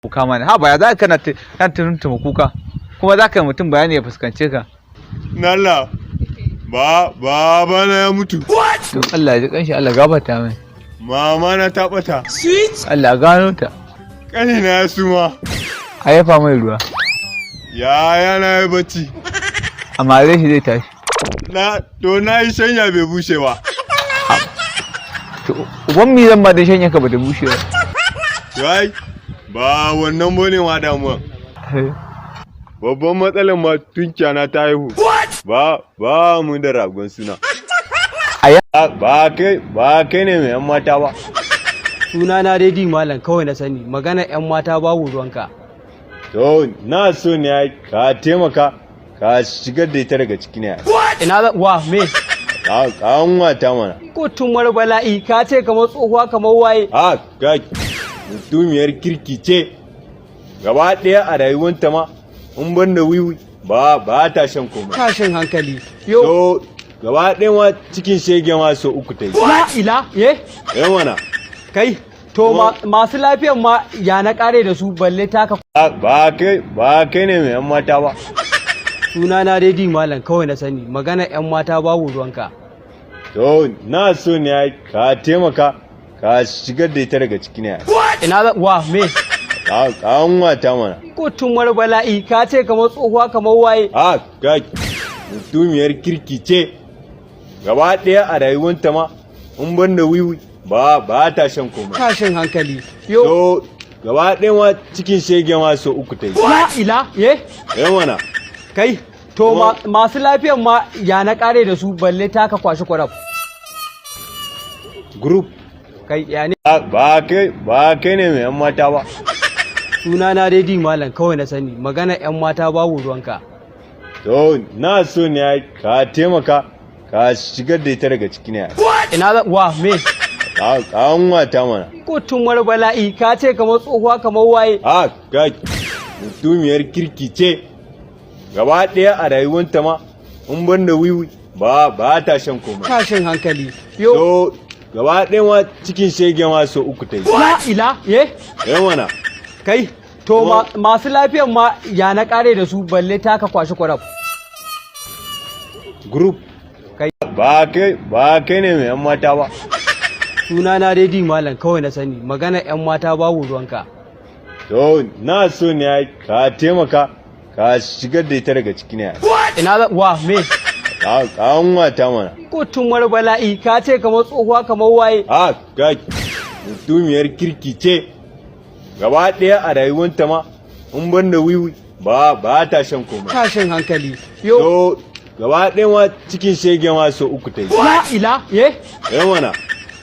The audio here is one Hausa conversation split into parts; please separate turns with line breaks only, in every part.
Kuka mana, ha baya za ka kana kana tuntuma kuka, kuma za ka yi mutum bayani ya fuskance ka.
Nalla ba baba na ya mutu.
To, Allah ya ji kanshi, Allah gafarta mai.
Mama na ta bata.
Allah gano ta.
Ƙanina ya suma.
A yafa mai ruwa.
Yaya na ya bacci.
A mare shi zai tashi.
Na to na yi shanya bai bushe ba.
To, uban mi zan ba da shanya ka bata bushe ba?
To ai ba wannan bane ma damuwa. Babban matsalar ma tunkiya na ta haihu. Ba ba mu da ragon suna.
Aya.
Ba kai ne mai yan mata ba.
Suna na dai di malam kawai na sani, magana yan mata babu ruwanka.
To, na so ne ai ka taimaka ka shigar da ita daga ciki ne.
Ina za wa me?
Ka an wata mana.
Ko tumar bala'i, ka ce kamar tsohuwa kamar waye?
A ga mutumiyar kirki ce gaba ɗaya a rayuwanta ma, in ban da wiwi ba ba ta shan komai.
Tashin hankali yo.
To, gaba ɗaya ma cikin shege ma so uku ta yi.
La ila ye.
Eh mana.
Kai, to masu lafiyan ma ya na kare da su balle taka.
Ba kai ne mai yan mata ba.
Suna na dai di malam kawai na sani, magana yan mata babu ruwanka.
To, na so ne ai ka taimaka ka shigar da ita daga ciki ne.
Ina za wa me?
Ka an wata mana.
Ko tumar bala'i, ka ce kamar tsohuwa kamar waye?
A ga mutumiyar kirki ce gaba ɗaya a rayuwanta ma, in ban da wiwi ba ba ta shan komai.
Tashin hankali yo.
To, gaba ɗaya ma cikin shege ma so uku ta yi.
La ila ye.
Eh mana.
Kai, to masu lafiyan ma ya na kare da su balle taka kwashi kwaraf.
Group.
Kai, ya ne?
Ba kai ne mai yan mata ba.
Suna na dai di malam kawai na sani, magana yan mata babu ruwanka.
To, na so ne ai ka taimaka ka shigar da ita daga ciki ne.
Ina za wa me?
Ka an wata mana.
Ko tumar bala'i, ka ce kamar tsohuwa kamar waye?
A ga mutumiyar kirki ce gaba ɗaya a rayuwanta ma, in ban da wiwi ba ba ta shan komai.
Tashin hankali yo.
To, gaba ɗaya ma cikin shege ma so uku ta yi.
La ila ye.
Eh mana.
Kai, to masu lafiyan ma ya na kare da su balle taka kwashi kwaraf.
Group.
Kai.
Ba kai ne mai yan mata ba.
Suna na dai di malam kawai na sani, magana yan mata babu ruwanka.
To, na so ne ai ka taimaka ka shigar da ita daga ciki ne.
Ina za wa me?
Ka an wata mana.
Ko tumar bala'i, ka ce kamar tsohuwa kamar waye?
A ga mutumiyar kirki ce gaba ɗaya a rayuwanta ma, in ban da wiwi ba ba ta shan komai.
Tashin hankali yo.
To, gaba ɗaya ma cikin shege ma so uku ta yi.
La ila ye.
Eh mana.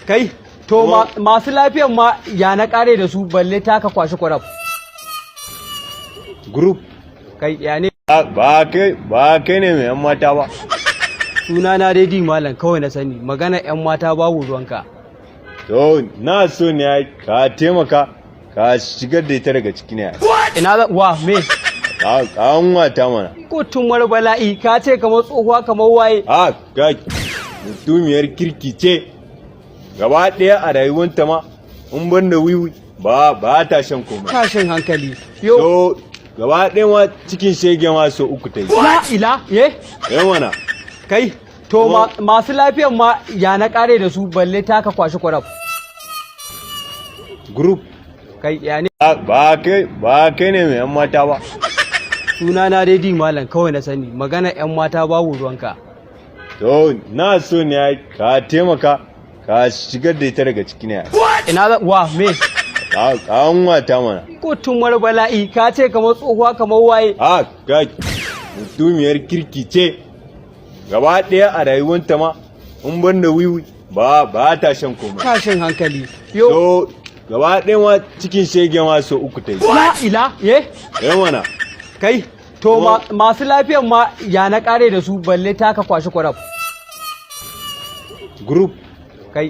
Kai, to masu lafiyan ma ya na kare da su balle taka kwashi kwaraf.
Group.
Kai, ya ne?
Ba kai ne mai yan mata ba.
Suna na dai di malam kawai na sani, magana yan mata babu ruwanka.
To, na so ne ai ka taimaka ka shigar da ita daga ciki ne.
Ina za wa me?
Ka an wata mana.
Ko tumar bala'i, ka ce kamar tsohuwa kamar waye?
A ga mutumiyar kirki ce gaba ɗaya a rayuwanta ma, in ban da wiwi ba ba ta shan komai.
Tashin hankali yo.
To, gaba ɗaya ma cikin shege ma so uku ta yi.
La ila ye.
Eh mana.
Kai, to masu lafiyan ma ya na kare da su balle taka kwashi kwaraf.
Group.
Kai, ya ne?
Ba kai ne mai yan mata ba.
Suna na dai di malam kawai na sani, magana yan mata babu ruwanka.
To, na so ne ai ka taimaka ka shigar da ita daga ciki ne.
Ina za wa me?
Ka an wata mana.
Ko tumar bala'i, ka ce kamar tsohuwa kamar waye?
A ga mutumiyar kirki ce gaba ɗaya a rayuwanta ma, in ban da wiwi ba ba ta shan komai.
Tashin hankali yo.
To, gaba ɗaya ma cikin shege ma so uku ta yi.
La ila ye.
Eh mana.
Kai, to masu lafiyan ma ya na kare da su balle taka kwashi kwaraf.
Group.
Kai.